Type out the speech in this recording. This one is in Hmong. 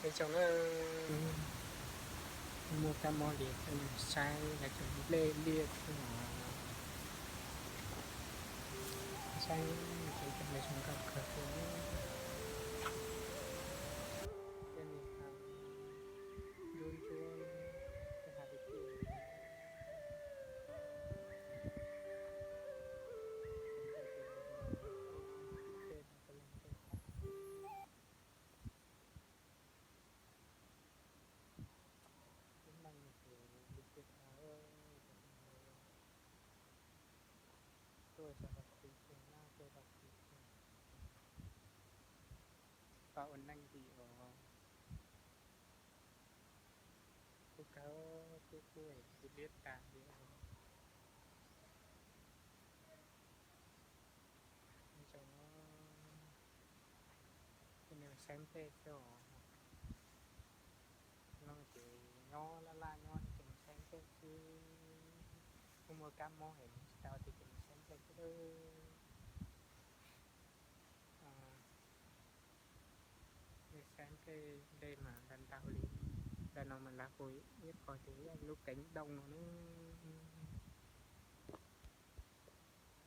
Peb tsoom na, muaj kab mob li saib lawv cov nplej liaj thiab os. Saib cov nplej zoo nkauj kawg thiab. Tej me hav ntsuab ntsuab, tej hav tiaj tiaj. Lub neej no ces li tiag tiag, cov phooj ywg, tuaj xyov los khwv tiag na, tuaj los khwv tiag. Pab ua neej li os. Kub kawg, kub kub es tsis liab tas li os. Nyob zoo, ces nws saib nplej xwb os. No ces nyob laj laj nyob ces nws saib nplej xwb. Muaj muaj kab mob es tsis tau tias ces nws saib nplej xwb lawm. Nws saib nplej, nplej mas ntau ntau li. Ntawm no mas lawv hu ib qho tias lub keeb dooj no nawb.